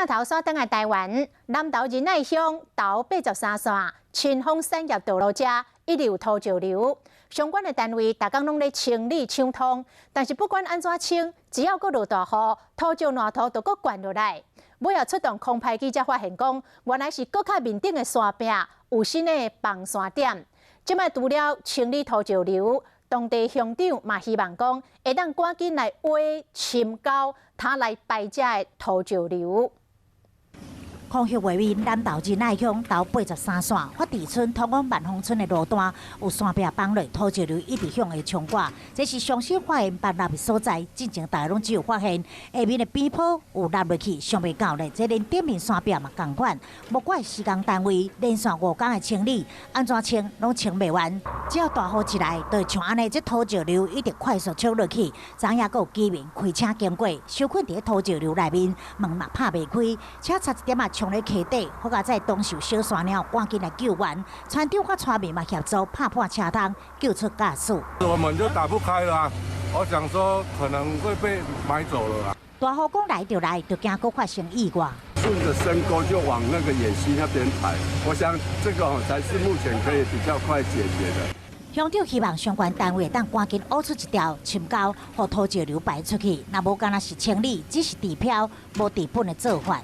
鏡頭煞轉來台灣，南投仁愛鄉頭83線清風產業道路遮一直有土石流，相關的單位逐工攏咧清理搶通，但是不管按怎清，只要閣落大雨，土石爛土就閣灌落來。尾仔出動空拍機才發現講，原來是閣較面頂的山壁有新的崩山點。這擺除了清理土石流，當地鄉長嘛希望講，會當趕緊來挖深溝，通來排這的土石流。空拍畫面，南投仁愛鄉頭83線發池村通往萬豐村的路段，有山壁崩落，土石流一直向下沖掛。這是上新發現崩落的所在，進前大家攏只有發現下面的邊坡有落落去，想袂到咧，這連頂面山壁嘛仝款。無怪施工單位連續5工的清理，按怎清攏清袂完。只要大雨一來，就會像按呢，這土石流一直快速沖落去。昨夜閣有居民開車經過，受困佇土石流內面，門嘛拍袂開，車差一點仔衝咧溪底，好佳哉當受小山了，趕緊來救援。村長佮村民嘛協助拍破車窗，救出駕駛。我門就打不開了，我想說可能會被埋走了啊。大雨講來就來，就驚閣發生意外。順着深溝就往那個野溪那邊排，我想這個才是目前可以比較快解決的。鄉長希望相關單位當趕緊挖出一條深溝，予土石流排出去。若無干焦是清理，只是治標，無治本的做法。